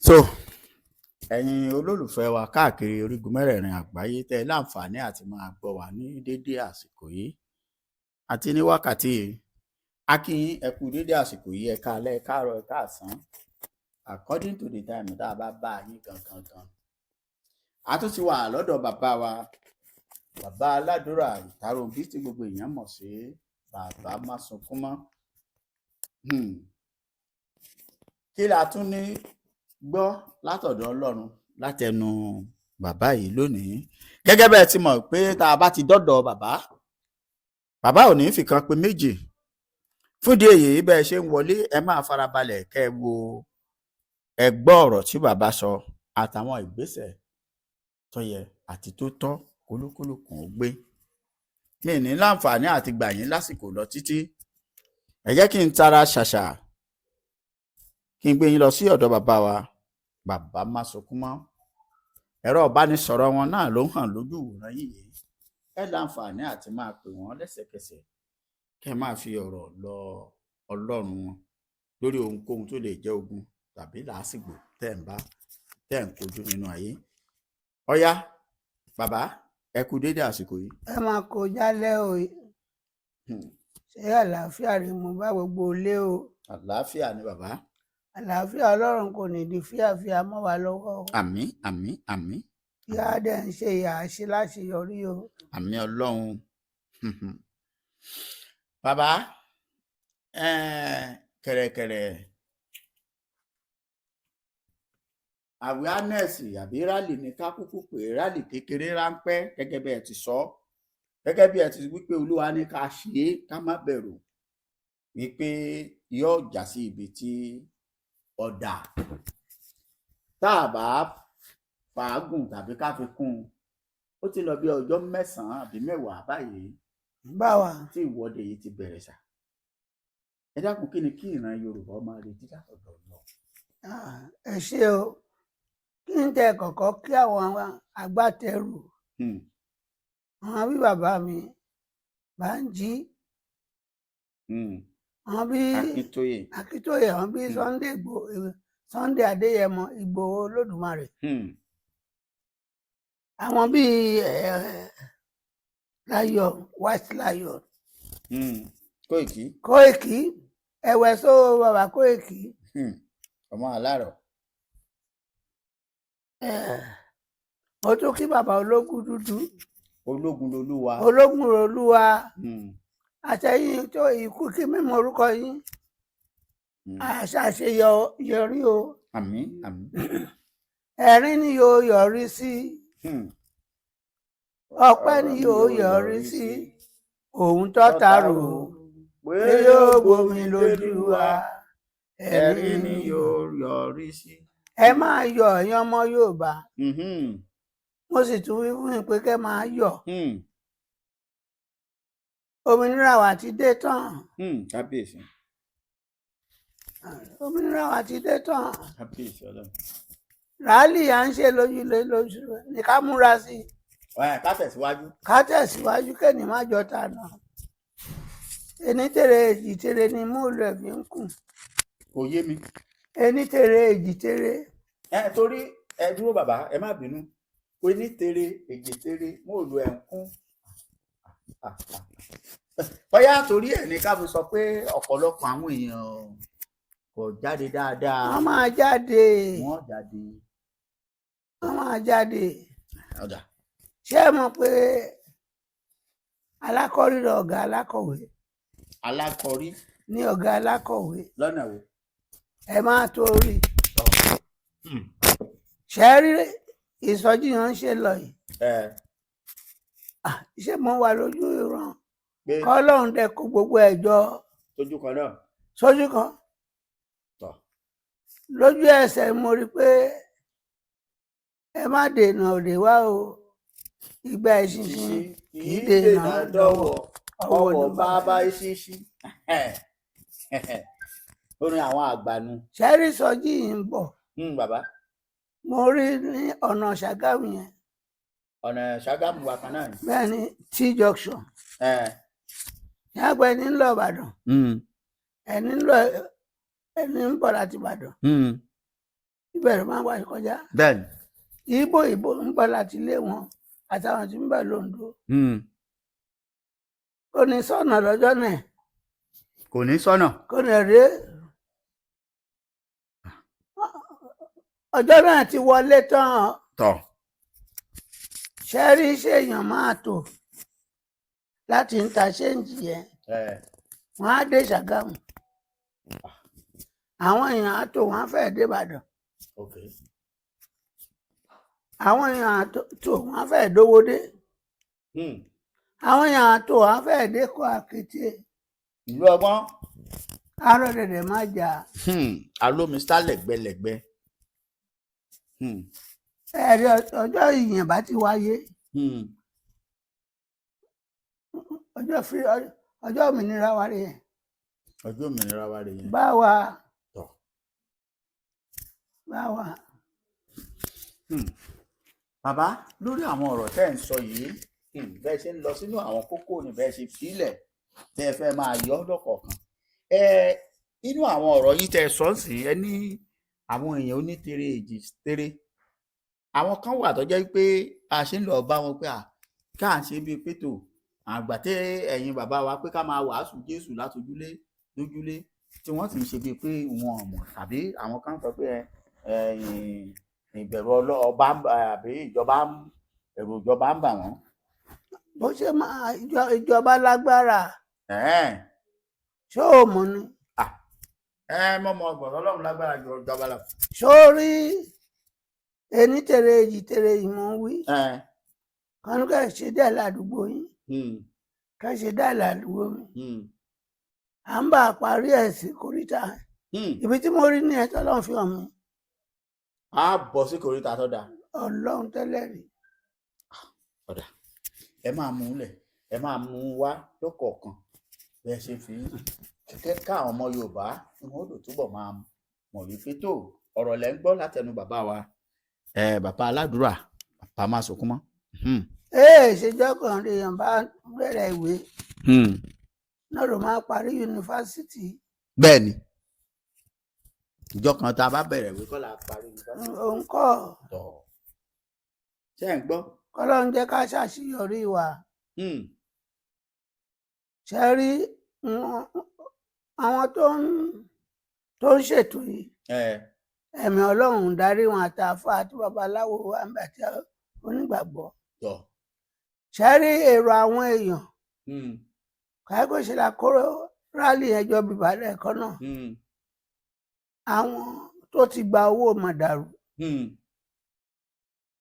So ẹ̀yin olólùfẹ́ wa káàkiri orígun mẹ́rẹ̀ẹ̀rin àgbáyé tẹ́ ẹ láǹfààní àti máa gbọ́ wa ní déédé àsìkò yìí àti ní wákàtí yìí, a kí yín, ẹ kú déédé àsìkò yìí, ẹ káalẹ́, ẹ káàárọ̀, ẹ káàsán, according to the time tá a bá bá yín gangan gan. A tún ti wà lọ́dọ̀ bàbá wa, bàbá aládùúrà Ìtàròǹbí, tí gbogbo èèyàn mọ̀ sí Bàbá Másunkúnmọ́. Kí la tún ní gbọ́ látọ̀dọ̀ Ọlọ́run látẹnu bàbá yìí lónìí? Gẹ́gẹ́ bẹ́ẹ̀ ti mọ̀ pé tá a bá ti dọ́dọ̀ bàbá, bàbá ò ní fìkan pé méjì. Fúndìí èyí, bẹ́ẹ̀ ṣe ń wọlé, ẹ máa farabalẹ̀ kẹ́ ẹ wo, ẹ gbọ́ ọ̀rọ̀ tí bàbá sọ àtàwọn ìgbésẹ̀ tó yẹ àti tó tọ́ kólúkúlùkù ó gbé. Mi ní láǹfààní àti gbà yín lásìkò lọ títí. Ẹ jẹ́ kí n tara ṣàṣà kí n gbé yín lọ sí ọ̀dọ̀ bàbá wa, Bàbá Másunkúnmọ́. Ẹ̀rọ ìbánisọ̀rọ̀ wọn náà ló ń hàn lójú ìwòran yìí. Ẹ láǹfààní àti máa pè wọ́n lẹ́sẹ̀kẹsẹ̀, kẹ́ ẹ máa fi ọ̀rọ̀ lọ Ọlọ́run wọn lórí ohunkóhun tó lè jẹ́ ogun tàbí làásìgbò tẹ́ ẹ̀ ń bá, tẹ́ ẹ̀ ń kojú nínú ayé. Ọ̀yá bàbá, ẹ kú déédé àsìkò yìí. Ẹ máa kó jálẹ̀ o. Ṣé àlàáfíà rí mo bá gbogbo ilé o? Àlàáfíà ni, bàbá. Àlàáfíà Ọlọ́run kò ní di fíàfíà mọ́ wa lọ́wọ́ o. Àmín, àmín, àmín. Ìyá dẹ̀ ń ṣe ìyá ṣe láṣeyọrí o. Àmín Ọlọ́run. Bàbá, kẹ̀rẹ̀kẹ̀rẹ̀ awareness àbí rally ní ká kúkú pé, rally kékeré ráńpẹ́, gẹ́gẹ́ bí ẹ ti sọ, gẹ́gẹ́ bí ẹ ti wí pé Olúwa ní ká ṣe é, ká má bẹ̀rù, wípé yóò já sí ibi tí ọ̀dà tá a bá fàágùn tàbí ká fi kún un. Ó ti lọ bí ọjọ́ 9 àbí 10 báyìí báwa tí ìwọ́de yìí ti bẹ̀rẹ̀ sà. Ẹ dákun, kí ni kí ìran Yorùbá máa retí látọ̀dọ̀ lọ? Ẹ ṣé o. Kí n tẹ kọ́kọ́ kí àwọn agbátẹrù, àwọn bí bàbá mi Bánjí, àwọn bí Akíntóyè. Akíntóyè, àwọn bí Sunday Igboho, Sunday Adéyẹmọ Ìgbòho Olódùmarè, àwọn bí Lion, White Lion. Kóìkí. Kóìkí, ẹwẹ só bàbá Kóìkí. Ọmọ aláàrọ. Mo tún kí bàbá ológun dúdú. Ológun lolúwa. Ológun olúwa. Àtẹ̀yìn tó ikú kí mímọ orúkọ yín. Àṣàṣe yọrí o. Àmín, àmín. Ẹ̀rín ni yóò yọrí sí. Ọpẹ́ ni yóò yọrí sí. Òun tọ́ta rò pé yóò gbomi lójú wa, ẹ̀rín ni yóò yọrí sí. Ẹ máa yọ̀, ẹ̀yin ọmọ Yorùbá. Mo sì tún wí fún yín pé kẹ́ máa yọ̀. Òmìnira wa ti dé tán. Kábíyèsí. Òmìnira wa ti dé tán. Kábíyèsí Ọlọ́run. Rally à ń ṣe lójúlé lóṣù ní ká múra sí i. Ẹ ká tẹ̀síwájú. Ká tẹ̀síwájú, kẹ́ni má jọ tànà. Ení tèrè èjì tèrè ni múlù ẹ̀ fi ń kùn. Kò yé mi. Ení tèrè èjì tèrè. Ẹ torí ẹ dúró, bàbá, ẹ má bínú. Oní tere èjì tere móòlù ẹ̀ ń kún. Bóyá torí ẹ̀ ní ká fi sọ pé ọ̀pọ̀lọpọ̀ àwọn èèyàn kò jáde dáadáa. Wọ́n máa jáde. Wọ́n jáde. Wọ́n máa jáde. Ọ̀dà. Ṣé ẹ mọ̀ pé alákọ̀rí rẹ̀ ọ̀gá alákọ̀wé? Alákọ̀rí. Ní ọ̀gá alákọ̀wé. Lọ́nà wo? Ẹ máa torí. Ṣé ẹ rí ìsọjí yẹn ń ṣe lọ yìí? Ṣé mo wà lójú ìran? Pé kọ́lọ́run dẹ kó gbogbo ẹ̀ jọ tójú kan náà. Sójú kan. Tọ̀. Lójú ẹsẹ̀ mo rí i pé ẹ má dènà òde wá o, ìgbà ìṣinṣin kì í dènà dọ́wọ́ ọwọ́ ọwọ́ ní bàbá ìṣinṣin. Orin àwọn àgbà nu. Ṣẹ́rí sọjí yìí ń bọ̀. Bàbá. Mo rí ní ọ̀nà Ṣàgámù yẹn. Ọ̀nà Ṣàgámù wa kan náà ni. Bẹ́ẹ̀ ni, T junction. Yàgbẹ́ ní ń lọ Ìbàdàn, ẹni ń lọ, ẹni ń bọ̀ láti Ìbàdàn. Ibẹ̀ ló máa ń wá kọjá. Bẹ́ẹ̀ni. Ìgbò Ìgbò ń bọ̀ láti ilé wọn àtàwọn tí ń bọ̀ lóńdó. Kò ní sọ̀nà lọ́jọ́ náà. Kò ní sọ́nà. Kò ní rí ọjọ́ náà ti wọlé tán. Tọ̀. Ṣẹ́rí ṣèyàn máa tò láti ń ta ṣéǹjì yẹn, wọ́n á dé Ṣàgámù, àwọn èèyàn á tò, wọ́n á fẹ́ẹ̀ dé Ìbàdàn, àwọn èèyàn á tò, wọ́n á fẹ́ẹ̀ dówódé, àwọn èèyàn á tò, wọ́n á fẹ́ẹ̀ dé kó àkété. Ìlú ọgbọ́n. Arọ dẹ̀dẹ̀ má jà. Alómi sá lẹ́gbẹ̀lẹ́gbẹ̀. Ẹ̀rí ọjọ́ ìyàn bá ti wáyé, ọjọ́ free, ọjọ́ òmìnira wa rè yẹn. Ọjọ́ òmìnira wa rè yẹn. Báwa. Tọ̀. Báwa. Bàbá, lórí àwọn ọ̀rọ̀ tẹ́ ẹ̀ ń sọ yìí, bẹ́ẹ̀ ṣe ń lọ sínú àwọn kókó ni bẹ́ẹ̀ ṣe fílẹ̀ tẹ́ ẹ fẹ́ máa yọ lọ́kọ̀ọ̀kan. Ẹ inú àwọn ọ̀rọ̀ yìí tẹ́ ẹ sọ ń sìn, ẹ ní àwọn èèyàn onítèrè èjì tèrè, àwọn kan wà tó jẹ́ pé a ṣe ń lọ bá wọn pé à ká à ń ṣe bíi pétò àgbà tẹ ẹ̀yin bàbá wa pé ká máa wàásù Jésù látojúlé lójúlé, tí wọ́n sì ń ṣe bíi pé wọn ò mọ̀, tàbí àwọn kan sọ pé ẹ̀yin ìbẹ̀rù ọba àbí ìjọba, ẹ̀rù ìjọba ń bà wọ́n. Bó ṣe máa ìjọba lágbára, ṣó o mọ̀ ni? Ẹ mọ mọ ọgbọ̀n Ọlọ́run lágbára ju ìjọba lọ. Sórí ení tèrè èjì tèrè ìmọ̀ wí kánú ká ṣe dẹ́ ládùúgbò yín, ká ṣe dẹ́ ládùúgbò mi, à ń bá a parí ẹ̀ sí kòríta ibi tí mo rí ní ẹ̀tọ́ Ọlọ́run fi hàn mí. A bọ̀ sí kòríta tó dáa. Ọlọ́run tẹ́lẹ̀ rí. Ọ̀dà, ẹ máa mú un lẹ̀, ẹ máa mú un wá lọ́kọ̀ọ̀kan bẹ́ẹ̀ ṣe fi kẹ́kẹ́ káwọn ọmọ Yorùbá kí wọ́n lè túbọ̀ máa mọ̀ wípé tó ọ̀rọ̀ lẹ́ ń gbọ́ látẹnu bàbá wa, bàbá aládùúrà, bàbá má sunkún mọ́. Ee, ṣèjọ́ kan lèèyàn bá bẹ̀rẹ̀ ìwé náà ló máa parí yunifásitì. Bẹ́ẹ̀ ni, ìjọ kan tá a bá bẹ̀rẹ̀ ìwé kọ́ la parí yunifásitì. Òun kọ́. Tọ̀, ṣé ẹ̀ ń gbọ́? Kọ́lọ́run jẹ́ ká ṣàṣeyọrí wa. Ṣe rí àwọn tó ń ṣètò yìí, ẹ̀mí Ọlọ́run ń darí wọn, àtàfà àti babaláwo wa ń bẹ àti onígbàgbọ́. Ṣe rí èrò àwọn èèyàn káyọ̀ ṣe la kóró rálì ẹjọ́ bíbá lẹ́ẹ̀kan náà, àwọn tó ti gba owó mọ̀dàrú,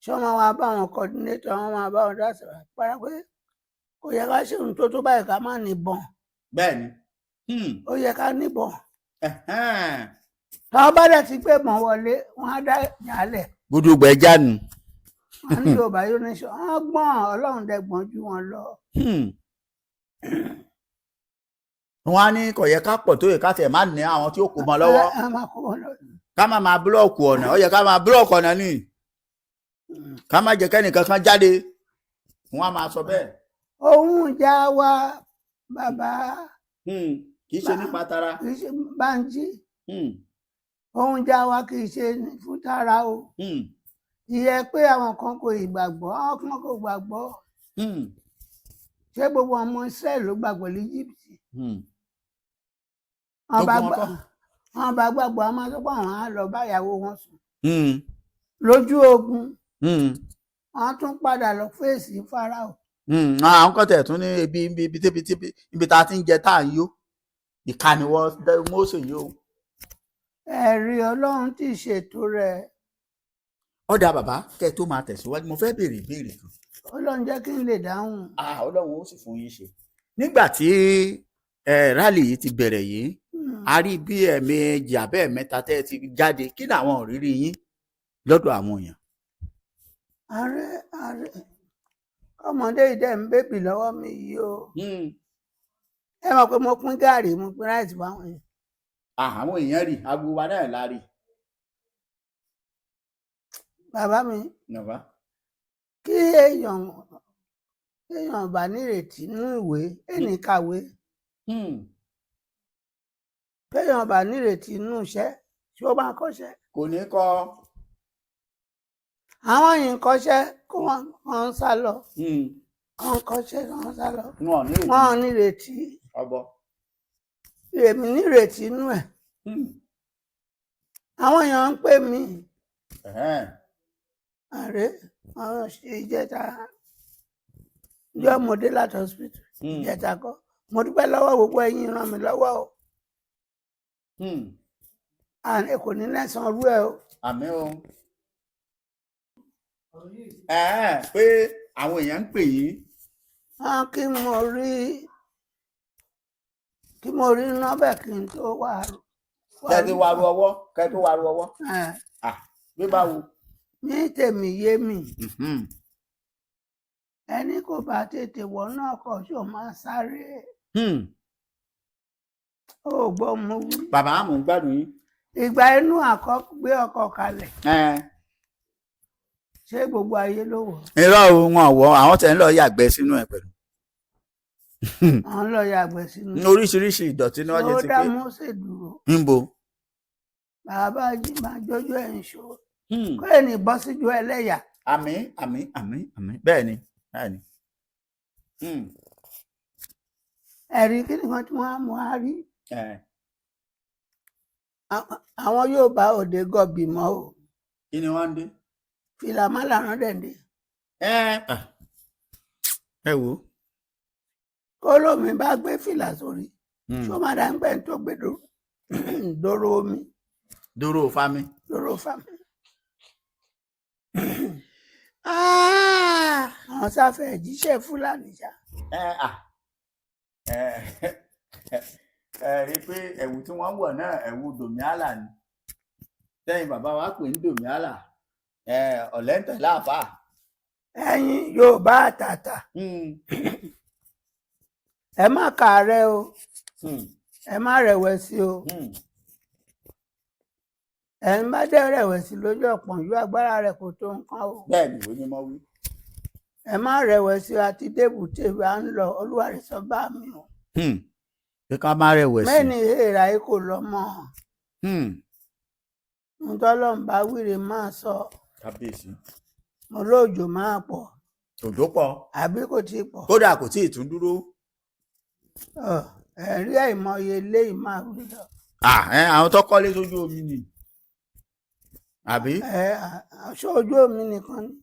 ṣé wọ́n máa bá àwọn coordinator, wọ́n máa bá wọn dá sọ̀rọ̀ para pé kò yẹ ká ṣe ohun tó tó báyìí ká má níbọn. Bẹ́ẹ̀ni. Ó yẹ ká níbọn. Táwọn bá dẹ̀ ti gbé bọn wọlé, wọ́n á dá jálẹ̀. Gudugbẹ jánu. Wọ́n ní Yorùbá yóò ní sọ wọ́n gbọ́n, Ọlọ́run dẹ̀ gbọ́n ju wọn lọ. Wọ́n á ní kò yẹ ká pọ̀ tó yẹ ká tẹ̀ má ní àwọn tí ó kó mọ́ lọ́wọ́. Ẹ máa kó wọn lọ. Ká má máa búlọ̀kù ọ̀nà, ó yẹ ká máa búlọ̀kù ọ̀nà ni, ká má jẹ́ kẹ́nìkan kan jáde, wọ́n á máa sọ bẹ́ẹ̀. Ohun ìjà wa bàbá, Kì í ṣe nípa tara. Kì í ṣe Bánjí. Ohun ìjà wa kì í ṣe fún tara o. Ìyẹn pé àwọn kan kò ìgbàgbọ́, àwọn kan kò gbàgbọ́. Ṣé gbogbo ọmọ Israẹli ló gbàgbọ́ ní Egypt? Wọ́n bá Gbogbo wọn gbà kọ́. Wọ́n bá gbàgbọ́, àwọn máa sọ pé àwọn á lọ bá ìyàwó wọn sùn lójú ogun, wọ́n tún padà lọ fèsì Fáráò. Àwọn kan tẹ̀ tún ní ibi ibi ibi ibi ibi ibi tá a ti ń jẹ tá à ń yó, ìkànnì wọ́n Mósè yìí o. Ẹ̀rí Ọlọ́run ti ṣètò rẹ̀. Ọ̀dà bàbá, kẹ́ ẹ tó máa tẹ̀síwájú, mo fẹ́ béèrè ìbéèrè kan. Ọlọ́run jẹ́ kí n lè dáhùn. Ah, Ọlọ́run ó sì fún yín ṣe. Nígbà tí rálì yìí ti bẹ̀rẹ̀ yìí, a rí bí ẹ̀ẹ̀mejì àbẹ́ ẹ̀mẹ́ta tẹ́ ẹ ti jáde, kí ni àwọn ìrírí yín lọ́dọ̀ àwọn èèyàn? Ààrẹ, ààrẹ, ọmọdé yìí dẹ̀ ń bébì lọ́wọ́ mi yìí o. Ẹ mọ̀ pé mo pín gààrí, mo pín ráìsì fáwọn èèyàn. Àwọn èèyàn rí agbo wa náà la rí. Bàbá mi, Nàbá. kí èèyàn bá nírètí nínú ìwé ẹnì kàwé, kéèyàn bá nírètí nínú iṣẹ́ tí ó bá kọ́ṣẹ́, Kò ní kọ́. Àwọn yìí ń kọ́ṣẹ́ kó wọ́n ń sá lọ. Wọ́n ń kọ́ṣẹ́ wọ́n ń sá lọ. Wọn ò ní ìrètí. Wọ́n ò ní ìrètí. Ọbọ. Èmi ní ìrètí inú ẹ̀. Àwọn èèyàn ń pè mí. Ààrẹ àwọn ṣe ìjẹta ìjọ mo dé láti hospital. Ìjẹta kọ́, mo dúpẹ́ lọ́wọ́ gbogbo ẹ̀yin ràn mí lọ́wọ́ o. Ààrẹ kò ní lẹ́sàn-án rú ẹ o. Àmín o. Pé àwọn èèyàn ń pè yín. Wọn kí mo rí nọ́bẹ̀ kí n tó wà. Kẹ́ tó wá ru ọwọ́, kẹ́ tó wá ru ọwọ́. Bí báwo? Ní tèmi yé mi. Ẹni kò bá tètè wọ náà kọ ṣó máa sáré. Ó gbọ́ mo wí. Bàbá, mò ń gbádùn yín. Ìgbà inú àkọ́kọ́ gbé ọkọ̀ kalẹ̀. Ṣé gbogbo ayé ló wọ̀? Irọ́ o, wọn wọ àwọn tẹ̀ ń lọ yàgbẹ́ sínú ẹ̀ pẹ̀lú. Àwọn lọ yàgbẹ́ sínú. Oríṣiríṣi ìdọ̀tí ni wọ́n ṣe ti pé. Ó dá pé. Mósè dúró. Níbo? Bàbá jí máa jójó ẹ̀ ń ṣó. Kó ẹ̀ ní bọ́ síjú ẹlẹ́yà. Àmín àmín àmín àmín, bẹ́ẹ̀ ni bẹ́ẹ̀ ni. Ẹ̀rí kí ni wọ́n ti wọ́n á mú a rí. Àwọn yóò bá òde gọ̀bì mọ́ o. Kí ni wọ́n ń dé? Fìlà má làrán dẹ̀ǹdẹ̀. Ẹ wò. Kó lómi bá gbé fìlà sórí. Ṣó máa dá ń gbẹ́ tó gbé dóró omi. Dóró fami. Dóró fami. Àwọn sáfẹ́ jíṣẹ́ Fúlàní ṣá. Ẹ rí i pé ẹ̀wù tí wọ́n wọ̀ náà, ẹ̀wù dòmíálà ni. Sẹ́yìn bàbá wa pè ní dòmíálà. Ọ̀lẹ́ ń tẹ̀lé àfà. Ẹ̀yin Yorùbá àtàtà. Ẹ má kàárẹ̀ o. Ẹ má rẹ̀wẹ̀sì o. Ẹ ń bá dẹ́ rẹ̀wẹ̀sì lójú ọ̀pọ̀n yóò agbára rẹ̀ kò tó nǹkan o. Bẹ́ẹ̀ ni ìwé mímọ́ wí. Ẹ má rẹ̀wẹ̀sì àti débùté wa ń lọ Olúwarẹ̀ sọ bá mi o. Pé ká má rẹ̀wẹ̀sì. Mẹ́ni èèrà yìí kò lọ mọ́. Ntọ́lọ́mbà wíre máa sọ. Kábíyèsí. Mo lóòjò máa pọ̀. Òjò pọ̀. Àbí kò tí ì pọ̀. Kódà kò tí ì tún dúró. Ẹ̀rí àìmọye ilé yìí máa rí lọ. Àwọn tó kọ́lé sójú omi ni. Àbí? Aṣọ ojú omi nìkan ni.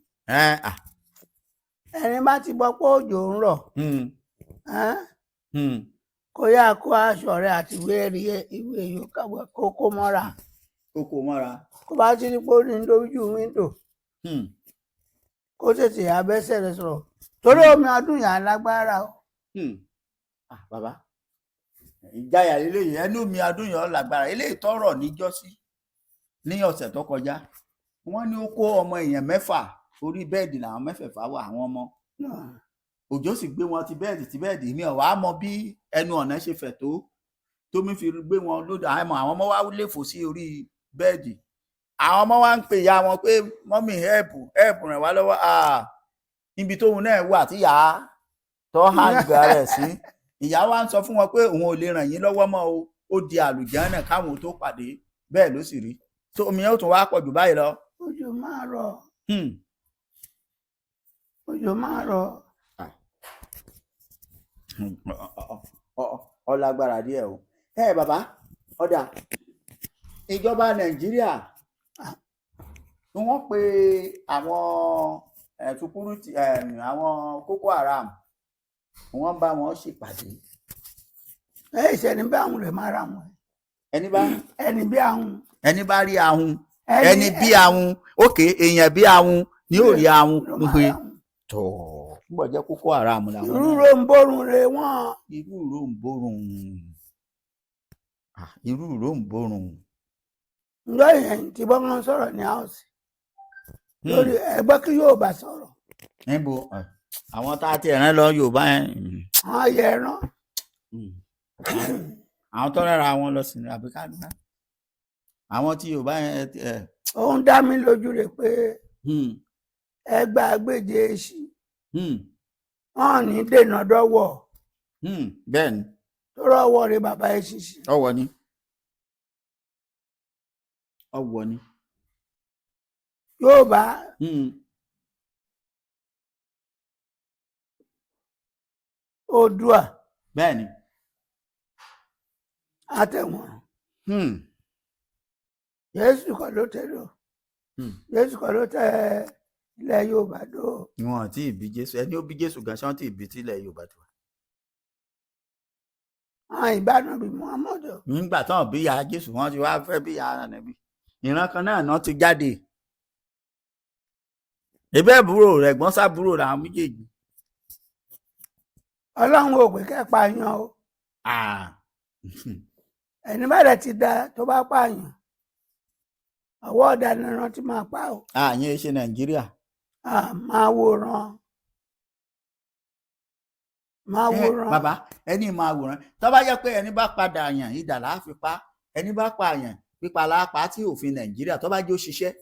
Ẹni bá ti gbọ́ pé òjò ń rọ̀. Kó yá kó aṣọ rẹ̀ àti ìwé ẹ̀rí ìwé yòókù kó kó mọ́ra. Kó kó mọ́ra. Kó bá ti ní pé ó ní lójú wíńdò. Kó tètè abẹ́sẹ̀ rẹ̀ sọ̀rọ̀. Torí omi ọdún yà lágbára o. Bàbá, ìjáyà eléyìí ẹnu mi adùn yàn lágbára eléyìí tọrọ níjọ́sí ní ọ̀sẹ̀ tó kọjá. Wọ́n ní ó kó ọmọ èèyàn mẹ́fà orí bẹ́ẹ̀dì làwọn mẹ́fẹ̀ẹ̀fà wà, àwọn ọmọ. Òjò sì gbé wọn ti bẹ́ẹ̀dì ti bẹ́ẹ̀dì. Mi ò wá mọ bí ẹnu ọ̀nà ṣe fẹ̀ tó tómi fi gbé wọn lódò. Àwọn ọmọ wa lè fò sí orí bẹ́ẹ̀dì. Àwọn ọmọ wa ń pè ìyá wọn pé mọ́mì help help ràn wá lọ́wọ́. Níbi tóun náà wà tí ìyá tó hàǹgà rẹ̀ sí, ìyá wa ń sọ fún wọn pé òun ò lè ràn yín lọ́wọ́ mọ́ o, ó di àlùjánnà káwọn tó pàdé. Bẹ́ẹ̀ ló sì rí. Tó omi yẹn ó tún wá pọ̀ jù báyìí lọ. Òjò máa rọ̀. Òjò máa rọ̀. Ó lágbára díẹ̀ o. Ẹ bàbá, ọ̀dà ìjọba Nàìjíríà ni wọ́n pe àwọn security, àwọn Boko Haram, wọ́n bá wọn ṣèpàdé. Ẹ ṣe ẹni bí àwọn rẹ̀ máa ra wọn. Ẹni bá. Ẹni bí àwọn. Ẹni bá rí ahun, ẹni bí ahun, òkè èèyàn bí ahun ni ó rí ahun pé tọ̀ ń bọ̀ jẹ́ Boko Haram làwọn. Irú ròǹbòrùn rè wọ́n. Irú ròǹbòrùn, irú ròǹbòrùn. Ǹjọ́ yẹn tí bọ́ wọn sọ̀rọ̀ ní house lórí ẹgbẹ́ kí yóò bá sọ̀rọ̀. Níbo àwọn tá a ti rán lọ Yorùbá yẹn. Àwọn yẹ ẹran. Àwọn tó rẹ́ra wọn lọ sí ní àbí ká nígbà àwọn tí Yorùbá yẹn. Ó ń dá mi lójú rẹ̀ pé ẹgbẹ́ àgbèjì èsì wọn ní dènà dọ́wọ́. Bẹ́ẹ̀ ni. Tó rọ́wọ́ rẹ̀ bàbá ẹ̀ ṣiṣi. Ọwọ́ ni, ọwọ́ ni. Yorùbá Oòduà Bẹ́ẹ̀ni. Àtẹ̀wọ̀n. Jésù kọ́ ló tẹ̀ lọ. Jésù kọ́ ló tẹ̀ ilẹ̀ Yorùbá dó. Wọn tí ì bí Jésù, ẹni ó bí Jésù gan ṣé wọn tí ì bí tílẹ̀ Yorùbá tó wà. Àwọn ìbánu bíi Muhammadu. Nígbà táwọn bí ya Jésù, wọn ti wá fẹ́ bí ya Ànábì, ìran kan náà náà ti jáde. Ìbẹ́ àbúrò rẹ̀ gbọ́n sábúrò làwọn méjèèjì. Ọlọ́run ò pé kẹ́ pààyàn o. Ẹni bá rẹ̀ ti da tó bá pààyàn, ọwọ́ ọ̀daràn ti máa pa o. Àyìn ṣe Nàìjíríà. Máa wòran, máa wòran. Bàbá, ẹni máa wòran tó bá jẹ́ pé ẹni bá padà yàn, idà là á fi pa ẹni bá pààyàn, pípa là á pa tí òfin Nàìjíríà tó bá jó ṣiṣẹ́.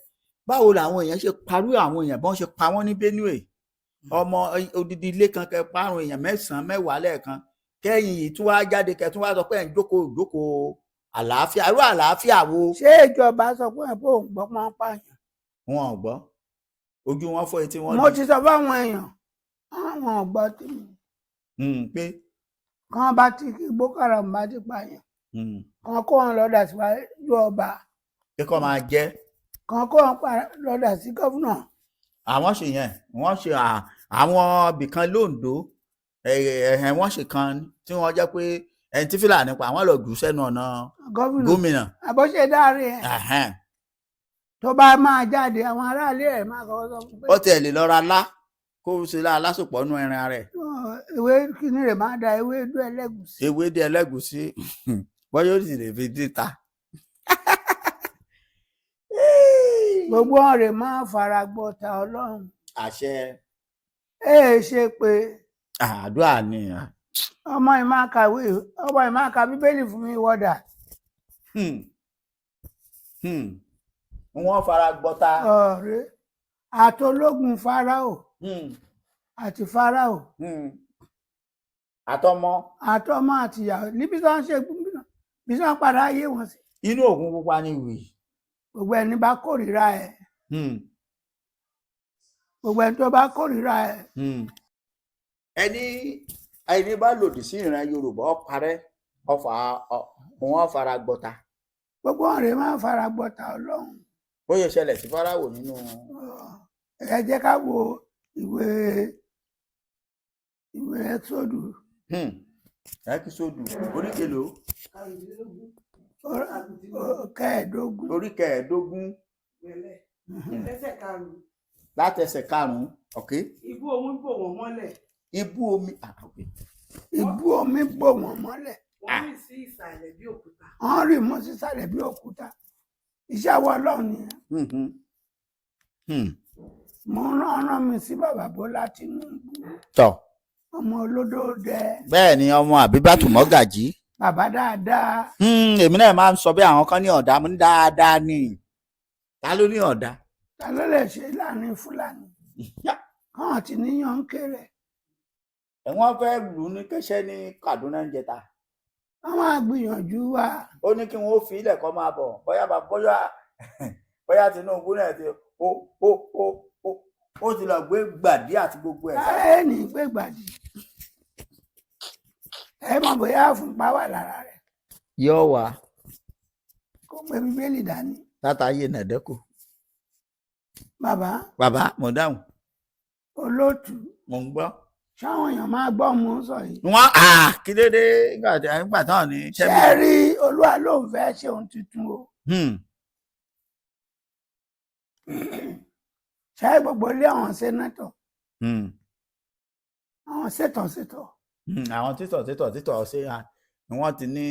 Báwo làwọn èèyàn ṣe parú àwọn èèyàn bọ́n ṣe pa wọ́n ní Benue? Ọmọ odidi ilé kan, kẹ parun èèyàn 9, 10 lẹ́ẹ̀kan, kẹ́yìn yìí tún wá jáde, kẹ́ tún wá sọ pé ẹ̀ ń jókòó jókòó àlàáfíà. Irú àlàáfíà wo? Ṣé ìjọba sọ pé ẹ̀ bóun gbọ́ pọ́n pààyàn? Wọn ò gbọ́, ojú wọn fọ́, etí wọn Mo di. ti sọ fáwọn èèyàn, àwọn ò gbọ́ tèmi. Pé Kàn bá ti kí Boko Haram bá ti pààyàn, kàn kó wọn lọ́dà síwájú ọba. Pé kọ́ máa jẹ́. Kàn kó wọn lọ́dà sí governor. Àwọn ṣe yẹn, wọ́n ṣe àwọn ibìkan lóńdó, wọ́n ṣe kan tí wọ́n jẹ́ pé ẹni tí Fúlàní pa, àwọn lọ jù sẹ́nu ọ̀nà gómìnà. Gómìnà. Àbọ̀ṣe dáre ẹ̀. Tó bá máa jáde, àwọn aráalé ẹ̀ máa kọ́kọ́ sọ fún pé Ó tiẹ̀ lè lọ ra lá kó o ṣe lá lásòpọ̀ nú ẹran rẹ̀. Ewé kíní rẹ̀ máa da ewédú ẹlẹ́gùsí. Ewédú ẹlẹ́gùsí, bọ́yọ̀ ó sì lè fi dín ta. Gbogbo wọn rè máa fara gbọ́ta Ọlọ́run. Àṣẹ. Ẹ ẹ ṣe pé Àdúrà ni. Ọmọ yìí máa kàwé, ọmọ yìí máa ka Bíbélì fún mi wọ́dà. Wọ́n fara gbọ́ta. Ọ̀rẹ́ àtológun Fáráò àti Fáráò Àtọmọ. Àtọmọ àtìyàwó níbi tí wọ́n ṣe gómìnà bí wọ́n padà ayé wọn sí. Inú òkun pupa ni wì. Gbogbo ẹni bá kórìíra ẹ, gbogbo ẹni tó bá kórìíra ẹ. Ẹni bá lòdì sí ìran Yorùbá, ó parẹ́, ọfà wọn fara gbọ́ta. Gbogbo wọn rè máa fara gbọ́ta Ọlọ́run. Bó ṣe ṣẹlẹ̀ sí Fáráò nínú. Ẹ jẹ́ ká wo ìwé Ẹ́kísódù. Ẹ́kísódù orí kelòó? 15. Orí 15. Ẹsẹ̀ 5. Látẹsẹ̀ 5, ok. Ibú omi bò wọ́n mọ́lẹ̀. Ibú omi, ah, ok. Ibú omi bò wọ́n mọ́lẹ̀. Wọ́n rìn sí ìsàlẹ̀ bí òkúta. Wọ́n rì mọ́ sísàlẹ̀ bí òkúta. Iṣẹ́ àwọn Ọlọ́run nìyẹn. Mo rán mi sí bàbá Bọ́lá Tinubu. Tọ. Ọmọ olódò dẹ. Bẹ́ẹ̀ ni, ọmọ Àbíbátù Mọ́gàjí. Bàbá dáadáa. Èmi náà máa ń sọ bí àwọn kan ní ọ̀dà, mo ní dáadáa ni. Ta ló ní ọ̀dà? Ta ló lè ṣe láàrin Fúlàní kàn ti níyàn ń kéré? Wọ́n fẹ́ lù ú ní kẹ́sẹ́ ní Kaduna ń jẹta. Wọ́n máa gbìyànjú wa. Ó ní kí wọ́n ó fi ilẹ̀ kọ́ máa bọ̀, bóyá bóyá bóyá Tinubu náà ti ó ó ó ó ó ti lọ gbé gbàdí àti gbogbo ẹ̀. Ẹ ní gbé gbàdí, ẹ mọ̀ bóyá àfúnpá wà lára rẹ̀. Yóò wá. Kó gbé Bíbélì dání. Látàyè nàdẹ́kù. Bàbá. Bàbá, mo dáhùn. Olóòtú. Mo ń gbọ́. Ṣáwọn èèyàn máa gbọ́ mò ń sọ yìí? Wọ́n kí ló dé nígbà táwọn ní. Ṣé ẹ rí, Olúwa ló ń fẹ́ ṣe ohun tuntun o. Ṣé gbogbo ilé àwọn senator, àwọn sétọ̀ sétọ̀. Àwọn títọ̀ títọ̀ títọ̀ ṣe ni wọ́n ti ní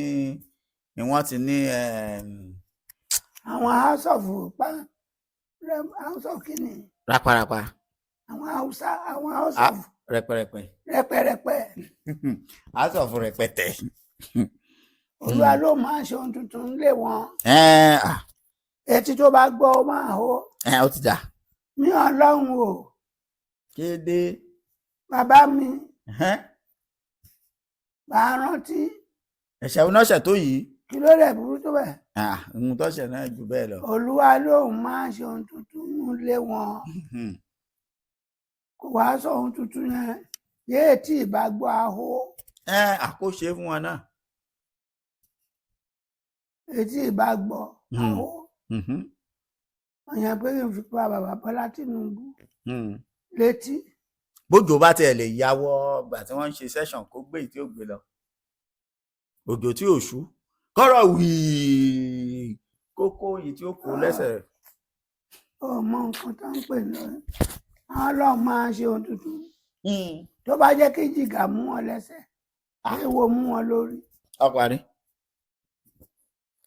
ni wọ́n ti ní. Àwọn house of pa, house of kìíní. Ráparapa. Àwọn Hausa, àwọn house of. Rẹpẹrẹpẹ. Rẹpẹrẹpẹ. House of rẹpẹtẹ. Olúwa ló máa ṣe ohun tuntun lé wọn. Etí tó bá gbọ́, ó máa hó. Ẹ ó ti dà. Mi Ọlọ́run o. Kéde. Bàbá mi. Bá a rántí. Ẹ̀ṣẹ̀ onáṣẹ̀ tó yìí. Kí ló rẹ̀ burú tó bẹ́ẹ̀? Ohun tó ṣẹ̀ náà jù bẹ́ẹ̀ lọ. Olúwa lóun máa ṣe ohun tuntun nù lé wọn. Kò wá sọ ohun tuntun yẹn yéé tí ì bá gbọ́ ahó. Ẹ àkóṣe fún wọn náà. Etí ì bá gbọ́ ahó. Ọ̀yàn pé kí n fi pa bàbá Bọ́lá Tinubu létí. Bójò bá tiẹ̀ lè yáwọ́ gbà tí wọ́n ń ṣe session, kó gbé èyí tí ó gbé lọ, òjò tí ò ṣú kọ́rọ̀ wíì kókó yìí tí ó kó lẹ́sẹ̀. Ó mọ nǹkan tó ń pè ní àwọn Ọlọ́run máa ń ṣe ohun tuntun. Tó bá jẹ́ kí jìgà mú wọn lẹ́sẹ̀, èèwọ̀ mú wọn lórí. Ọparí.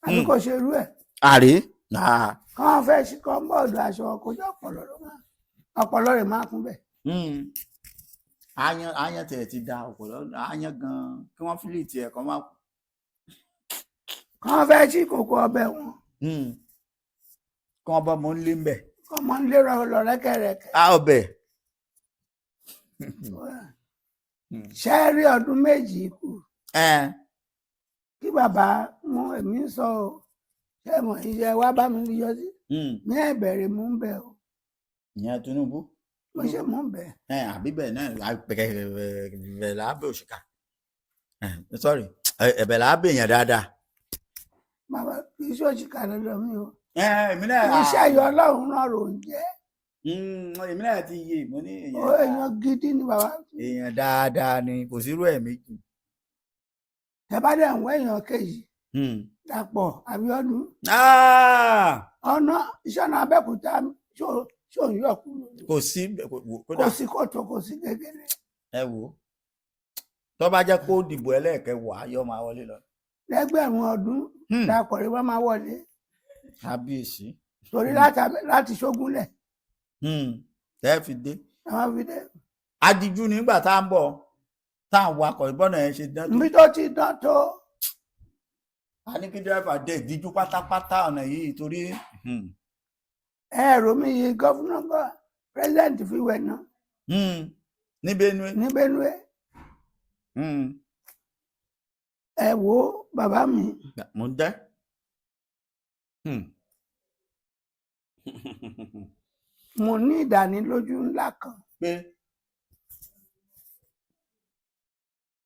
Àbí kò ṣe irú ẹ̀? Àrí. Káwọn fẹ́ ṣí kọ́ńbọ̀dù aṣọ kójú ọ̀pọ̀lọ́ ló máa ọ̀pọ̀lọ́ rẹ̀ máa kún bẹ̀. Aáyán, aáyán tiẹ̀ ti da ọ̀pọ̀lọ́, aáyán gan-an kí wọ́n fílì tiẹ̀ kọ́ máa kú. Káwọn fẹ́ ṣí kòkó ọbẹ̀ wọn. Kí wọ́n bá mọ́ ń lé ń bẹ̀. Kọ́ mọ́ ń lérò lọ rẹ́kẹ̀rẹ́kẹ̀. Á ọbẹ̀. Ṣé rí ọdún 2 kù kí bàbá mú èmi ń sọ o, ṣé mọ̀ iṣẹ́ wa bá mi yọ sí ní ẹ̀bẹ̀rẹ̀ mú ń bẹ̀ o. Ìyẹn Tinubu. Mo ṣe mú ń bẹ̀. Àbí bẹ́ẹ̀ náà ẹ̀bẹ̀ làábẹ̀ òṣìkà, sorry, ẹ̀bẹ̀ làábẹ̀ èèyàn dáadáa. Bàbá kì í ṣe òṣìkà lọ́dọ̀ mi o. Èmi náà. Iṣẹ́ yọ Ọlọ́run náà rò ń jẹ́. Èmi náà ti yé mo ní èèyàn gidi ni bàbá. Èèyàn dáadáa ni, kò sírú ẹ̀ méjì. Tẹ bá dẹ̀ ń wá èèyàn kejì, Dàpọ̀ Abíọ́dún. Ọ̀nà iṣẹ́ ọ̀nà Abẹ́òkúta ṣó ń yọ kúrò. Kò sí. Kò sí kòtò, kò sí gègèrè. Ẹ wò ó, tó bá jẹ́ kó dìbò ẹlẹ́ẹ̀kẹwàá yóò máa wọlé lọ. Lẹ́gbẹ̀rún ọdún Dàpọ̀ rí wọ́n máa wọlé. Kábíyèsí. Torí láti Ṣógúnlẹ̀. Tẹ́ fi dé. Àwọn fi dé. Adiju nígbà tá à ń bọ̀, tá à ń wakọ̀, ìbọ̀nà yẹn ṣe dán tó. Níbi tó ti dán tó. A ní kí dírẹ́fà dé ìdíjú pátápátá ọ̀nà yìí torí. Ẹ̀rọ mi yìí gọ́fúnà gọ́ pírẹ́sidẹ̀ntì fi wẹ̀ náà. Ní Benue. Ní Benue. Ẹ wo bàbá mi. Mo ń dẹ́. Mo ní ìdánilójú ńlá kan. Pé.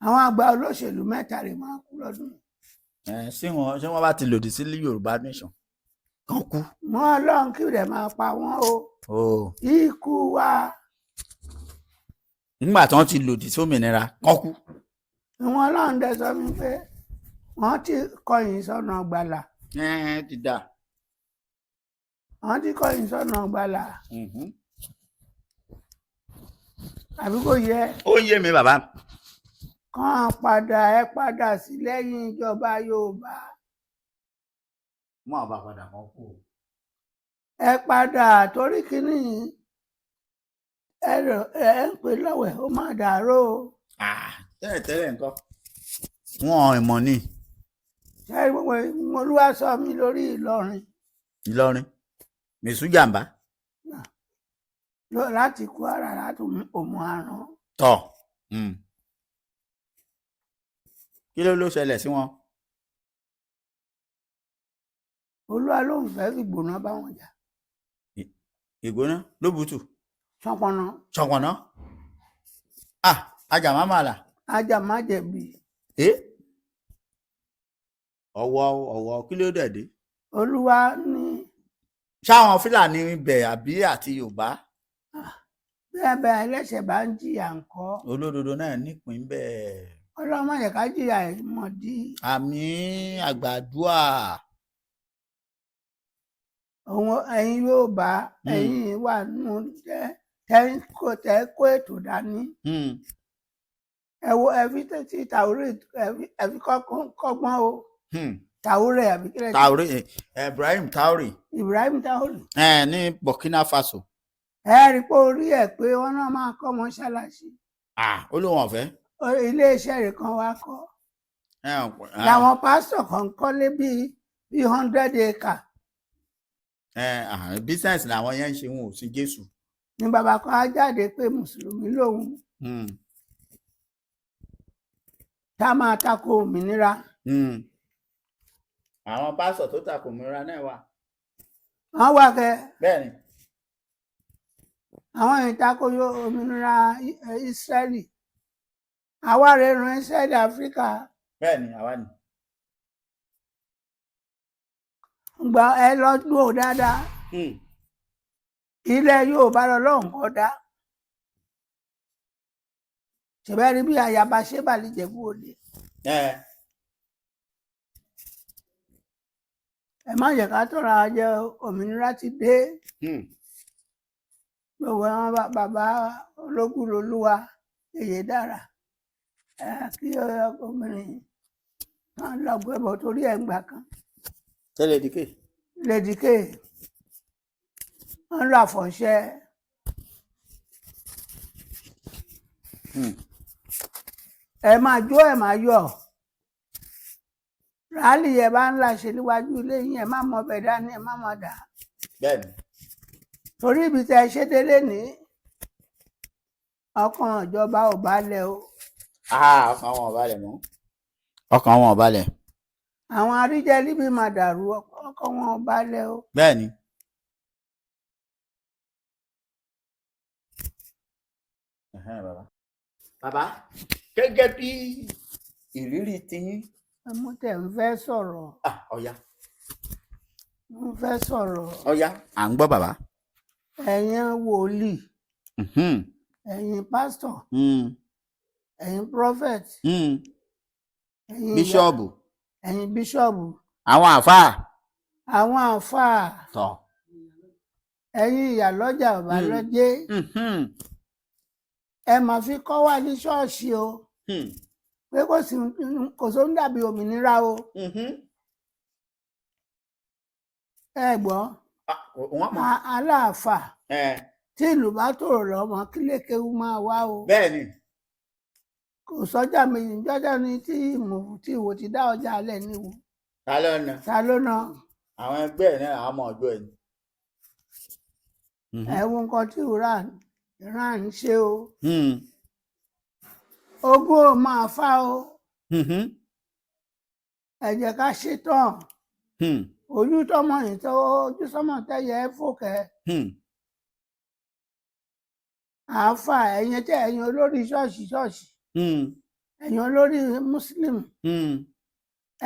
Àwọn àgbà olóṣèlú mẹ́ta rè máa kú lọ́dún. Ṣé wọ́n bá ti lòdì sí Yorùbá nation kan kú. Mọ Ọlọ́run kí rẹ̀ máa pa wọ́n o. Ikú wa. Nígbà tí wọ́n ti lòdì sí òmìnira kan kú. Ìwọ̀n Ọlọ́run dẹ̀ sọ mi pé wọ́n ti kọ̀yìn sọ́nà gbàlà. Ti dà. Wọ́n ti kọ̀yìn sọ́nà gbàlà. Àbí kò yẹ. Ó yé mi bàbá. Kàn padà, ẹ padà sí lẹ́yìn ìjọba Yorùbá. Mú àbá padà kan kú. Ẹ padà torí kínní ẹ ń pè lọ́wẹ̀ ó má dàrú o. Tẹ́lẹ̀ tẹ́lẹ̀ nǹkan. Wọ́n ìmọ̀ ni. Ṣé gbogbo Olúwa sọ mi lórí Ìlọrin. Ìlọrin mẹ̀sù jàǹbá. Láti Kwara láti Òmù Àrán. Tọ̀ kí ló ṣẹlẹ̀ sí wọn. Olúwa ló ń fẹ́ ìgbóná bá wọn jà. Ìgbóná ló bùtù. Ṣọpọnà. Ṣọpọnà. Ah, ajá má má là. Ajá má jẹ̀bi. Ọ̀wọ̀ ọ̀wọ̀ kí ló dẹ̀ dé. Olúwa ní. Ṣáwọn Fúlàní ibẹ̀ àbí àti Yorùbá. Bẹ́ẹ̀ bẹ́ẹ̀ ẹlẹ́ṣẹ̀ bá ń jìyà ńkọ́. Olódodo náà nípìn bẹ́ẹ̀. Ọlọ́run má jẹ́ ká jìyà ìmọ̀dí. Àmín àgbàdua. Òun ẹ̀yin Yorùbá ẹ̀yin wà nù tẹ́ kó ètò dání. Ẹ wo ẹ fi tí Tàwórì ẹ fi kọ́gbọ́n o. Tàwórì àbí kílẹ̀. Tàwórì, Ibrahim Tàwórì. Ibrahim Tàwórì. Ní Burkina Faso. Ẹ rí i pé orí ẹ pé wọn náà máa kọ́ mọ́ṣáláṣí. Ó lóun ọ̀fẹ́. Iléeṣẹ́ rẹ̀ kan wá kọ́. Làwọn pásítọ̀ kan kọ́lé bíi 100 acre. Business làwọn yẹn ń ṣe, wọn ò sí Jésù. Ní bàbá kan á jáde pé mùsùlùmí lòun. Tá a máa tako òmìnira. Àwọn pásítọ̀ tó tako òmìnira náà wà. Wọ́n wà kẹ́. Bẹ́ẹ̀ni. Àwọn ìtakò òmìnira Ísírẹ́lì, àwa rẹ̀ ran Ísírẹ́lì Áfíríkà. Bẹ́ẹ̀ ni, àwa ni. Gba ẹ lọ dúró dáadáa. Ilẹ̀ Yorùbá lọ́lọ́run kọ́ dá ṣẹ̀bẹ́ rí bí ayaba ṣe bàlẹ̀ Ìjẹ̀bú Òde. Ẹ má jẹ́ ká tọ́ra jẹ, òmìnira ti dé. Gbogbo àwọn bàbá ológun lolúwa èyí dára kí obìnrin kan lọ gbẹbọ torí ẹ̀ ń gbà kan. Tẹ́lẹ̀ dìkẹ́. Lady K ń lọ àfọ̀ṣẹ. Ẹ máa jó, ẹ máa yọ̀, rálì ẹ bá ń láṣẹ níwájú ilé yín, ẹ má mọ ọbẹ̀ dání, ẹ má mọ dà. Bẹ́ẹ̀ni. Torí ibi tẹ ẹ ṣe délé ní ọkàn ìjọba ò balẹ̀ o. Ọkàn wọn ò balẹ̀ mọ́. Ọkàn wọn ò balẹ̀. Àwọn àríjẹ níbi máa dàrú, ọkàn wọn ò balẹ̀ o. Bẹ́ẹ̀ni. Bàbá, gẹ́gẹ́ bí ìrírí tiyín. Mo tẹ̀ ń fẹ́ sọ̀rọ̀. Ọ̀ya. Mo fẹ́ sọ̀rọ̀. Ọ̀ya, à ń gbọ́ bàbá. Ẹ̀yin wòlíì, ẹ̀yin pásítọ̀, ẹ̀yin prophet, ẹ̀yin bíṣọ́ọ̀bù, ẹ̀yin bíṣọ́ọ̀bù, àwọn àfáà, àwọn àfáà, tọ̀, ẹ̀yin ìyàlọ́jà ọ̀bàlọ́jẹ́, ẹ máa fi kọ́ wa ní ṣọ́ọ̀ṣì o pé kò sí kò sóhun dàbí òmìnira o. Ẹ gbọ́, aláàfáà, tí ìlú bá tòrò lọ́mọ kílékewú máa wá o. Bẹ́ẹ̀ni. Kò sọ́jà méjì jọ́jà ni tí ìmọ̀ tí ìwò ti dá ọjà alẹ́ níwò. Ta ló na? Ta ló na? Àwọn ẹgbẹ́ ẹ̀ náà, àwọn ọmọ ọjọ́ ẹ̀ ni. Ẹ wo nǹkan tí Iran ń ṣe o. Ogún ò máa fá o. Ẹ jẹ́ ká ṣe tán. Ojú tọmọ yìí tó ojú sọmọ tẹyẹ fòkẹ. Àáfà, ẹ̀yin tẹ ẹ̀yin olórí ṣọ́ọ̀ṣì ṣọ́ọ̀ṣì, ẹ̀yin olórí muslim,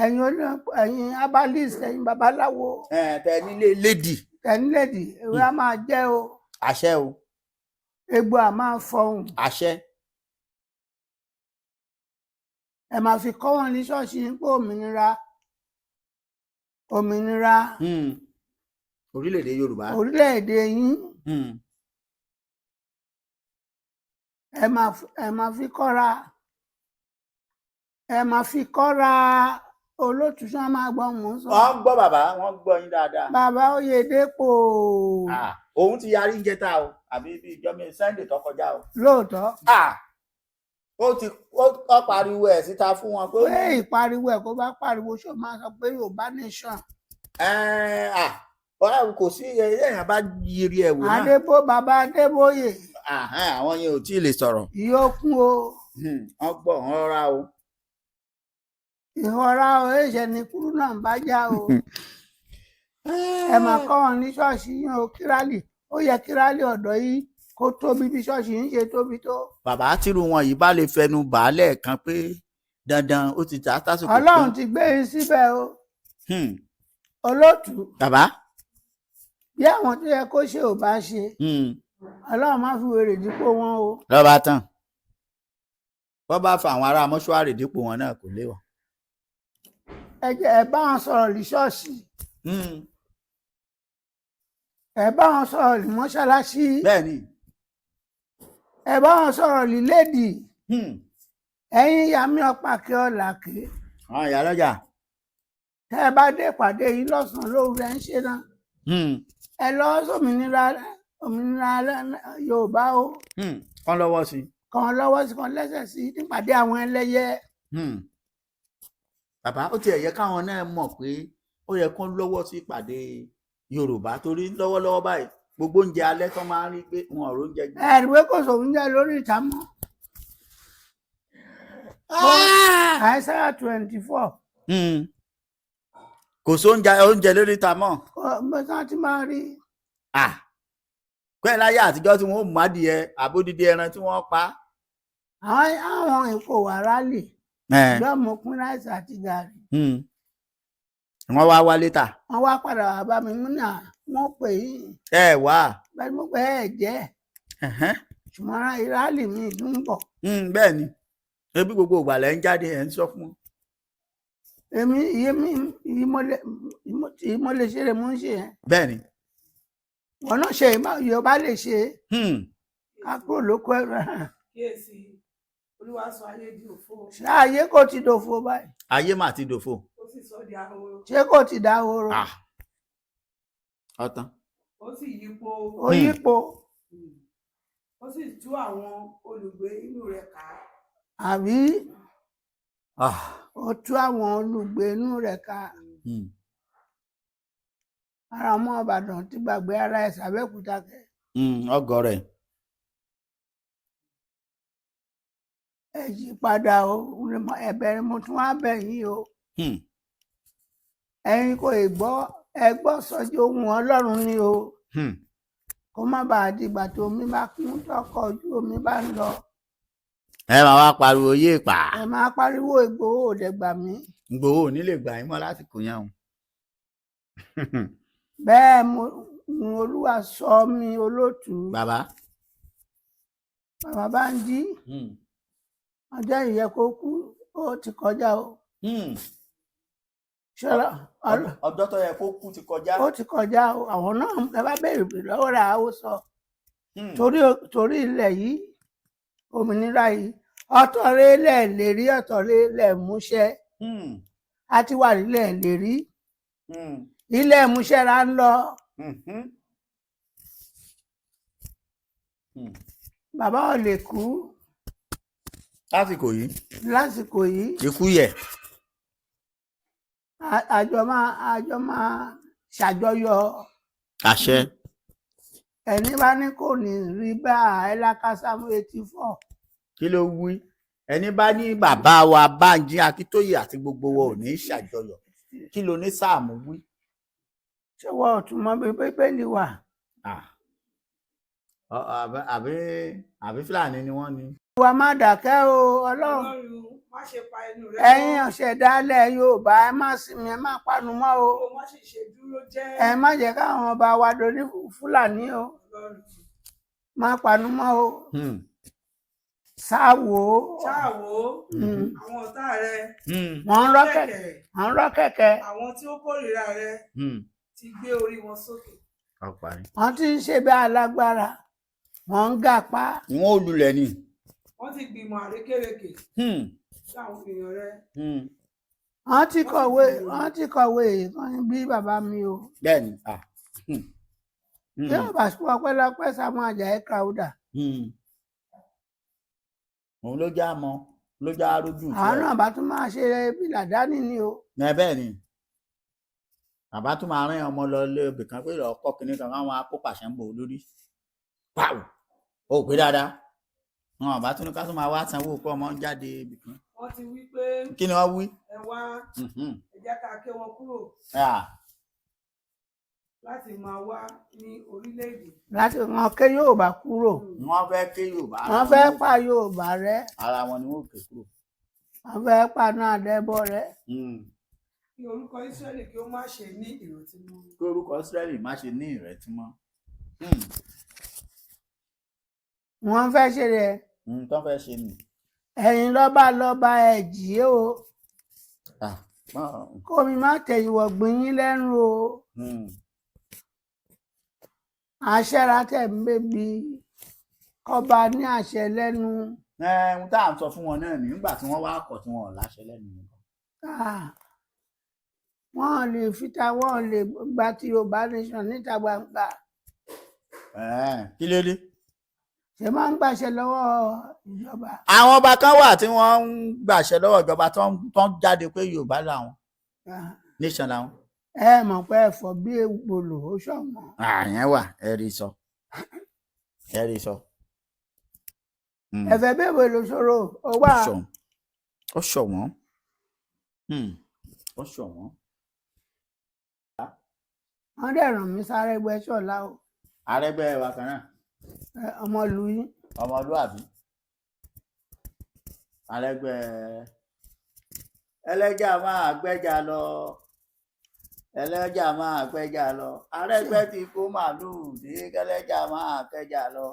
ẹ̀yin herbalist, ẹ̀yin babaláwo, tẹ nílé lédì, tẹ nílédì, ewé a máa jẹ́ o. Àṣẹ o. Egbò a máa fọhùn. Àṣẹ. Ẹ máa fi kọ́ wọn ní ṣọ́ọ̀ṣì ń pé òmìnira, òmìnira orílẹ̀-èdè Yorùbá, orílẹ̀-èdè yín. Ẹ máa fi kọ́ra, ẹ máa fi kọ́ra. Olótùú sọ máa gbọ́ mò ń sọ. Wọ́n gbọ́ bàbá, wọ́n gbọ́ yín dáadáa. Bàbá Oyèdépò. Òun ti yarí ń jẹta o, àbí bí ìjọ mi Sunday tó kọjá o. Lóòótọ́. Ó ti ó pariwo ẹ̀ síta fún wọn pé. Pé ìpariwo ẹ̀, kó bá pariwo, ṣó máa sọ pé Yorùbá nation. Ọ̀rẹ́, kò sí èèyàn bá yiri ẹ̀ wò náà. Adébó, bàbá Adébóyè. Àwọn yẹn ò tí ì lè sọ̀rọ̀. Ìyókùn o. Wọ́n gbọ́, wọ́n rà o. Ìhọra o, èṣẹ ni kúrú náà ń bá já o. Ẹ máa kọ́ wọn ní ṣọ́ọ̀ṣì yín o. Kírálì ó yẹ, kírálì ọ̀dọ́ yìí kó tóbi bí ṣọ́ọ̀ṣì yín ṣe tóbi tó. Bàbá, tírú wọn yìí bá lè fẹnu bà á lẹ́ẹ̀kan pé dandan ó ti ta tásìkò. Ọlọ́run ti gbé yín síbẹ̀ o. Olótùú. Bàbá. Bí àwọn tó yẹ kó ṣe ò bá ṣe, Ọlọ́run má fi wèrè dípò wọn o. Lọ́ba tán, wọ́n bá fa àwọn ará mọ́ṣúárì dípò wọn náà, kò léwọ̀. Ẹ jẹ́ ẹ bá wọn sọ̀rọ̀ ní ṣọ́ọ̀ṣì, ẹ bá wọn sọ̀rọ̀ ní mọ́ṣáláṣí. Bẹ́ẹ̀ni. Ẹ bá wọn sọ̀rọ̀ ní lédì. Ẹ̀yin ìyá mi ọ̀pàkẹ́ ọ̀làkẹ́. Àwọn ìyá lọ́jà. Tẹ́ ẹ bá dé ìpàdé yìí lọ́sàn-án lóru, ẹ ń ṣe náà, ẹ lọ sómìnira, òmìnira Yorùbá o. Kán lọ́wọ́ sí. Kàn lọ́wọ́ sí, kan lẹ́sẹ̀ sí nípàdé àwọn ẹlẹ́yẹ. Bàbá, ó tiẹ̀ yẹ káwọn náà mọ̀ pé ó yẹ kán lọ́wọ́ sí ìpàdé Yorùbá, torí lọ́wọ́lọ́wọ́ báyìí, gbogbo oúnjẹ alẹ́ tán máa ń rí pé wọn ò róúnjẹ gbé. Ẹ rí pé kò sóúnjẹ lórí ìta mọ́. Àìsáyà 24. Kò sóúnjẹ oúnjẹ lórí ìta mọ́. Bó tán ti máa rí. Pẹ́ láyé àtijọ́ tí wọ́n mú adìyẹ àbódìdí ẹran tí wọ́n pa. Àwọn èkó wà rálì ìjọ mo pín ráìsì àti gàrí. Wọ́n wá wálé tà. Wọ́n wá padà wá bá mi múnà wọ́n pè yín. Ẹ wá. Bẹ́ẹ̀ mo pè é jẹ́. Ṣùgbọ́n rálì mi tún ń bọ̀. Bẹ́ẹ̀ ni ebi gbogbo ìgbà lẹ́ ń jáde ẹ̀ ń sọ fún wọn. Èmi iye mi iye mo lè ṣe lè mú ṣe yẹn. Bẹ́ẹ̀ ni. Wọn náà ṣe Yorùbá lè ṣe ká kúrò lóko ẹrọ. Kíyèsí, Olúwa sọ ayé di òfo. Ṣé ayé kò ti dòfo báyìí? Ayé mà ti dòfo. Ó sì sọ di ahoro. Ṣé kò ti dahoro? Ọtán. Ó sì yípo. Ó yípo. Ó sì tú àwọn olùgbé inú rẹ̀ ká. Àbí ó tú àwọn olùgbé inú rẹ̀ ká. Ara ọmọ Ìbàdàn ti gbàgbé ara ẹ̀ sàbẹ̀kúta kẹ. Ọgọ rẹ. Ẹ yí padà o, ẹ̀bẹ̀ ni mo tún wá bẹ̀ yín o. Ẹ̀yin kò ì gbọ́, ẹ gbọ́ sọjú ohùn Ọlọ́run ni o. Kó má bàa dìgbà tó omi bá kún tọkọ ojú omi bá ń lọ. Ẹ máa wá pariwo yé pa. Ẹ máa pariwo Ìgbòho ò dẹ̀ gbà mí. Ìgbòho ò ní lè gbà yín mọ́ lásìkò yẹn o. Bẹ́ẹ̀ mo Olúwa sọ mi olótùú. Bàbá. Bàbá Bánjí. Ọjọ́ ìyẹ kó kú ó ti kọjá o. Ọjọ́ tó yẹ kó kú ti kọjá. Ó ti kọjá o, àwọn náà ẹ bá béèrè lọ́wọ́ rẹ̀ á ó sọ. Torí ilẹ̀ yìí, òmìnira yìí, ọ̀tọ̀rẹ́ lẹ̀ lè rí, ọ̀tọ̀rẹ́ lẹ̀ múṣẹ. A ti wà nílẹ̀ lè rí. Ilẹ̀ múṣẹ ra ń lọ. Bàbá ò lè kú. Lásìkò yìí. Lásìkò yìí. Ikú yẹ. Àjọ máa ṣàjọyọ̀. Àṣẹ. Ẹni bá ní kò ní rí bá ẹ lákàsámú 84. Kí ló wí? Ẹni bá ní bàbá wa Bánjí Akíntóyè àti gbogbo wa ò ní ṣàjọyọ̀. Kí ló ní sáàmù wí? Ṣé wọ́n ò tún mọ bí Bíbélì wà? Àbí Fúlàní ni wọ́n ní. Wa má dákẹ́ o, Ọlọ́run. Má ṣe pa ẹnu rẹ. Ẹ̀yin ọ̀ṣẹ̀dálẹ̀ Yorùbá, ẹ má sinmi, ẹ má panu mọ́ o. Má sì ṣe dúró jẹ́. Ẹ má jẹ́ káwọn ọba wa doní Fúlàní o. Má panu mọ́ o. Ṣáwo. Ṣáwo. Àwọn ọ̀tá rẹ. Wọ́n ń rọ́ kẹ̀kẹ́. Àwọn tí ó kórìíra rẹ ti gbé orí wọn sókè. Wọ́n ti ń ṣe bí alágbára. Wọ́n ń gàpá. Wọ́n ò lulẹ̀ ni. Wọ́n ti gbìmọ̀ àrékérekè. Sáwọn èèyàn rẹ. Wọ́n ti kọ̀wé kan bí bàbá mi o. Bẹ́ẹ̀ni. Yóò bá sọ ọpẹ́lọpẹ́ Samuel Ajayi Crowther. Òun ló já mọ, ló já rójú. Àwọn náà bá tún máa ṣe bí làdáni ni o. Bẹ́ẹ̀ ni. Bàbá tún máa rán ọmọ lọ ilé ibì kan pé lọ kọ́ kinní kan káwọn akó pàṣẹ ń bò lórí. Pàwọ̀ o ò pé dáadáa. Wọn àbá tún ní ká tún máa wá sanwó kó ọmọ ń jáde ibì kan. Wọ́n ti wí pé. Kí ni wọ́n wí? Ẹ wá, ẹ jẹ́ ká ké wọn kúrò. Láti máa wá ní orílẹ̀-èdè. Láti wọn ké Yorùbá kúrò. Wọ́n fẹ́ ké Yorùbá. Wọ́n fẹ́ pa Yorùbá rẹ́. Ara wọn ni wọ́n ké kúrò. Wọ́n fẹ́ pa náà dẹ́bọ̀ rẹ́. Kí orúkọ Ísírẹ́lì kí ó má ṣe ní ìrántí mọ́. Kí orúkọ Ísírẹ́lì má ṣe ní ìrántí mọ́. Wọ́n fẹ́ ṣe rẹ̀. Tó fẹ́ ṣe nì. Ẹ̀yin lọ́ba lọ́ba ẹ̀ jí o. Kó mi má tẹ ìwọ̀ gbìn yín lẹ́nu o. Àṣẹra tẹ̀ ń bèbí kọba ní àṣẹ lẹ́nu. Ohun tá à ń sọ fún wọn náà nígbà tí wọ́n wá kọ̀ tí wọn ò láṣẹ lẹ́nu. Wọ́n lè fita, wọ́n lè gba ti Yorùbá nation níta gbangba. Kí ló dé? Ṣé máa ń gbàṣẹ lọ́wọ́ ìjọba? Àwọn ọba kan wà tí wọ́n ń gbàṣẹ lọ́wọ́ ìjọba tó ń jáde pé Yorùbá làwọn nation làwọn. Ẹ mọ̀ pé ẹ̀fọ́ bí egbòlò ó ṣọ̀wọ́n. Àyẹn wà, ẹ rí sọ. Ẹ rí sọ. Ẹ̀fẹ̀ bí egbòlò ṣòro ó wà. Ó ṣọ̀wọ́n. Ó ṣọ̀wọ́n. Wọ́n dẹ̀ ràn mí sáré gbẹ́sọ̀lá o. Arẹ́gbẹ́ wa kan náà. Ẹ, ọmọ ìlú yín. Ọmọlúàbí Arẹ́gbẹ́ ẹlẹ́jà máa gbẹ́jà lọ, ẹlẹ́jà máa gbẹ́jà lọ, Arẹ́gbẹ́ ti kó màlúù dé, kẹlẹ́jà máa kẹjà lọ.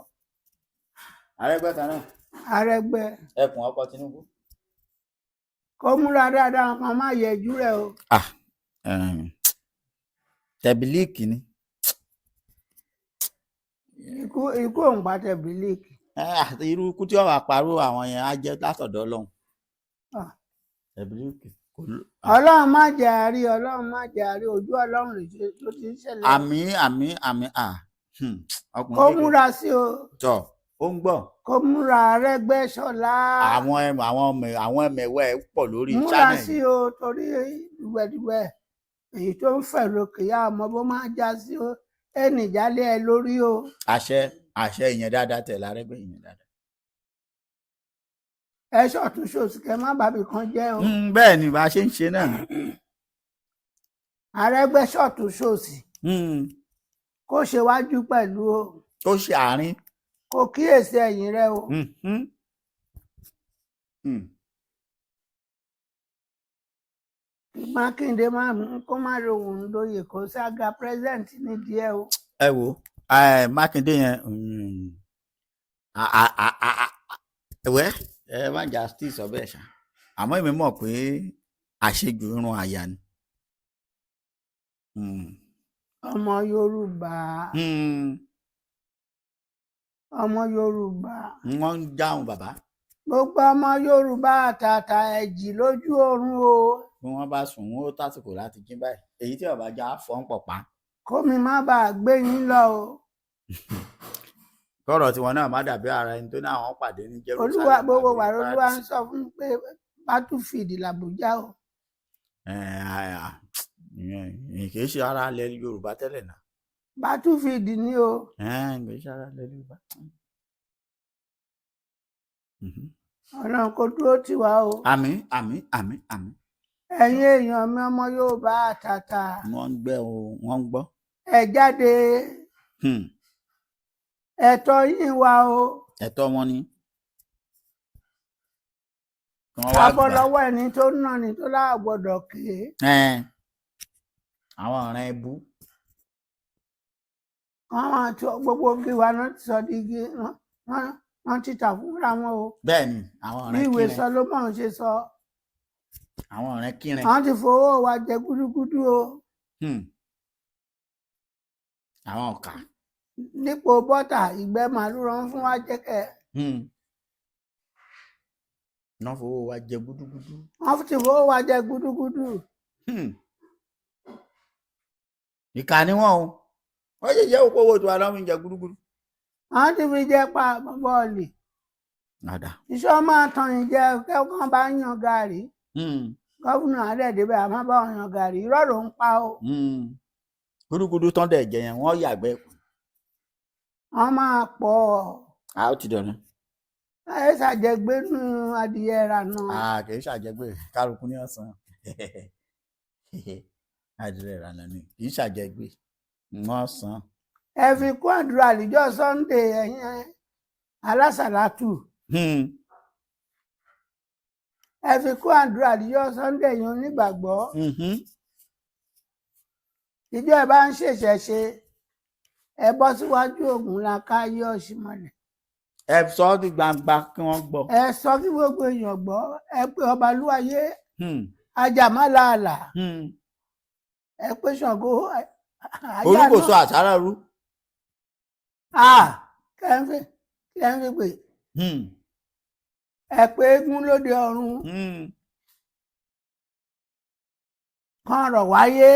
Arẹ́gbẹ́ kan náà. Arẹ́gbẹ́. Ẹkùn ọkọ Tinubu. Kó múra dáadáa, kan má yẹjú rẹ o. Tẹ̀bílíìkì ni. Ikú ikú òun pa tẹbílíìkì. Irú ikú tí wọ́n wá parọ́ àwọn yẹn á jẹ́ látọ̀dọ̀ Ọlọ́run. Ah. Tẹ̀bílíìkì kò ló- Ọlọ́run má jẹ́ àárí, Ọlọ́run má jẹ́ àárí, ojú Ọlọ́run lè ṣe ló ti ń ṣẹlẹ̀. Àmín, àmín, àmín. Ọkùnrin Kó kékeré. múra sí o. Tọ ó ń gbọ́. Kó múra, Arẹ́gbẹ́ṣọlá. Àwọn ẹmẹ̀wẹ̀ ẹ̀ pọ̀ lórí Múra channel sí yìí. o, torí dùgbẹ̀dùgbẹ̀ èyí tó ń fẹ̀ lókè yá ọmọ bó máa já sí o, ẹnì jálé ẹ lórí o. Àṣẹ, àṣẹ. Ìyẹn dáadáa tẹ̀ lárẹ́gbẹ́, ìyẹn dáadáa. Ẹ ṣọ̀tún ṣòsì, kẹ má bàbí kan jẹ́ o. Bẹ́ẹ̀ ni bá a ṣe ń ṣe náà. Arẹ́gbẹ́ ṣọ̀tún ṣòsì, kó ṣe wájú pẹ̀lú o. Tó ṣe àárín. Kó kíyèsí ẹ̀yìn rẹ o. Kí Mákindé má mú kó má rohùn lóye, kó ságà president nídìí ẹ o. Ẹ wo Mákindé yẹn, ẹwẹ ẹ má jà steve sọ bẹ́ẹ̀ ṣá, àmọ́ èmi mọ̀ pé àṣejù irun àyà ni. Ọmọ Yorùbá, ọmọ Yorùbá. Wọ́n ń dáhùn bàbá. Gbogbo ọmọ Yorùbá àtàtà, ẹjì lójú oorun o. Bí wọ́n bá sùn, wọ́n ó tásìkò láti jí báyìí, èyí tí bàbá já fọ́n pọ̀ pa. Kómi má bàa gbé yín lọ o. Kọ́rọ̀ tiwọn náà má dàbí ara ẹni tó ní àwọn pàdé ní Jerusalem Olúwa gbogbo àbí wà lolúwa ń Paris. sọ fún mi pé battlefield làbújá o. Ìyẹn kì í ṣe ara ilẹ̀ Yorùbá tẹ́lẹ̀ náà. Battlefield ni o. Kì í ṣe ara ilẹ̀ Yorùbá. Ọlọ́run kò dúró tì wá o. Àmín, àmín, àmín, àmín. Ẹ̀yin èèyàn mi, ọmọ Yorùbá àtàtà, Wọ́n ń gbẹ́ o, wọ́n ń gbọ́. ẹ jáde. Ẹ̀tọ́ yín wá o. Ẹ̀tọ́ wọn ni. Kí wọ́n wá Abọ́ gbà. lọ́wọ́ ẹni tó ń nà ní tó láà gbọ́dọ̀ ké. Àwọn ọ̀ràn ẹbú. Wọ́n máa tó gbogbo igi wa náà ti sọ di igi, wọ́n ti tà fúnra wọn o. Bẹ́ẹ̀ ni, àwọn Bí ọ̀ràn ìwé kírin. Solomon ṣe sọ. Àwọn ọ̀ràn kírin. Wọ́n ti fowó wa jẹ gúdúgúdú o. Àwọn ọ̀kà. Dípò bọ́tà, ìgbẹ́ màálù rán fún wa jẹ́kẹ̀. Wọ́n fowó wa jẹ gúdúgúdú. Wọ́n ti fowó wa jẹ gúdúgúdú. Ìkà ni wọ́n o. Wọ́n ṣe jẹ́ òpó owó tiwa lọ́wọ́ ń jẹ gúdúgúdú. Wọ́n ti fi jẹ pa bọ́ọ̀lì. Nàdà. Iṣẹ́ máa tàn yín jẹ kẹ́kọ̀ọ́ bá ń yan gàrí. Gómìnà àdẹ̀dẹ̀bẹ̀ àmọ́ bá wọn yan gàrí, irọ́ ló ń pa o. Gúdúgúdú tán dẹ̀ jẹ yẹn, wọ́n yàgbẹ́. Wọ́n máa pọ̀. A ó ti dọ̀nà. Ẹ ṣàjẹgbẹ́nu adìyẹ ìrànà. Kì í ṣàjẹgbé, kálukú ní ọ̀sán. Adìrẹ ìrànà ni, kì í ṣàjẹgbé. Wọ́n san. Ẹ fi kún àdúrà lọ́jọ́ Sunday, ẹ̀yin alásàlátù. Ẹ fi kún àdúrà lọ́jọ́ Sunday, ẹ̀yin onígbàgbọ́. Ìjọ ẹ bá ń ṣèṣẹ̀ṣe, ẹ bọ́ síwájú Ògùn la ká yí ọ̀ṣìmọ̀lẹ̀. Ẹ sọ ọ́ di gbangba kí wọ́n gbọ́. Ẹ sọ kí gbogbo èèyàn gbọ́, ẹ pé Ọbalúayé, ajàmálàálà, ẹ pé Ṣàngó àyà Olúkòso náà. àsárá rú. Ah, kẹ́ńfì kẹ́ńfì pé ẹ pé eégún lóde ọ̀run kan rọ̀ wáyé,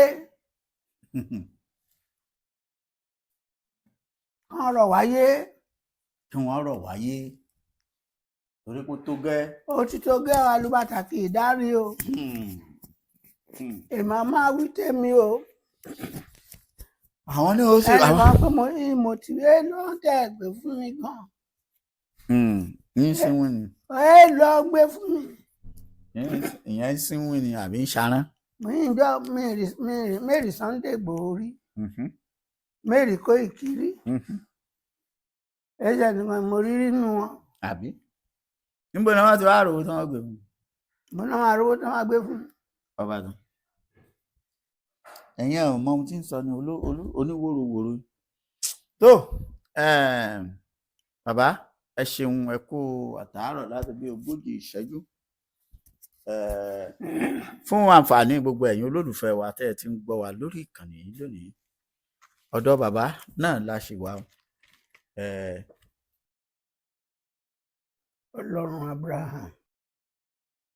kan rọ̀ wáyé. Kí wọ́n rọ̀ wáyé torí kó tó gẹ́. Ó ti tó gẹ́, alúbàtà kì í dárí o. Èmi á máa wí tèmi o. Àwọn ní ó sì. Ẹnìkan pé mo ní mo ti ẹ ló ń tẹ̀ gbé fún mi gan. Ń sínwín ni. Ẹ lọ gbé fún mi. Ìyẹn ń sínwín ni àbí ń ṣarán. Mo ní ìjọ Mary Sunday Igboho rí. Mary Kóìkì rí. Ẹ̀jẹ̀ nìkan mo rí nínú wọn. Àbí níbo ni wọ́n ti wá rò ó tí wọ́n gbé fún un? Mo náà máa rówó tí wọ́n máa gbé fún un. Ọba tán, ẹ̀yin ẹ̀ ò mọ ohun tí ń sọ ni oníwòrowòro tó. Bàbá, ẹ ṣeun, ẹ kú àtàárọ̀ láti bí 40 ìṣẹ́jú. Fún àǹfààní gbogbo ẹ̀yin olólùfẹ́ wa tẹ́ ẹ ti ń gbọ́ wa lórí ìkànnì yìí lónìí, ọ̀dọ̀ bàbá náà la ṣì wà o. Ọlọ́run Abraham.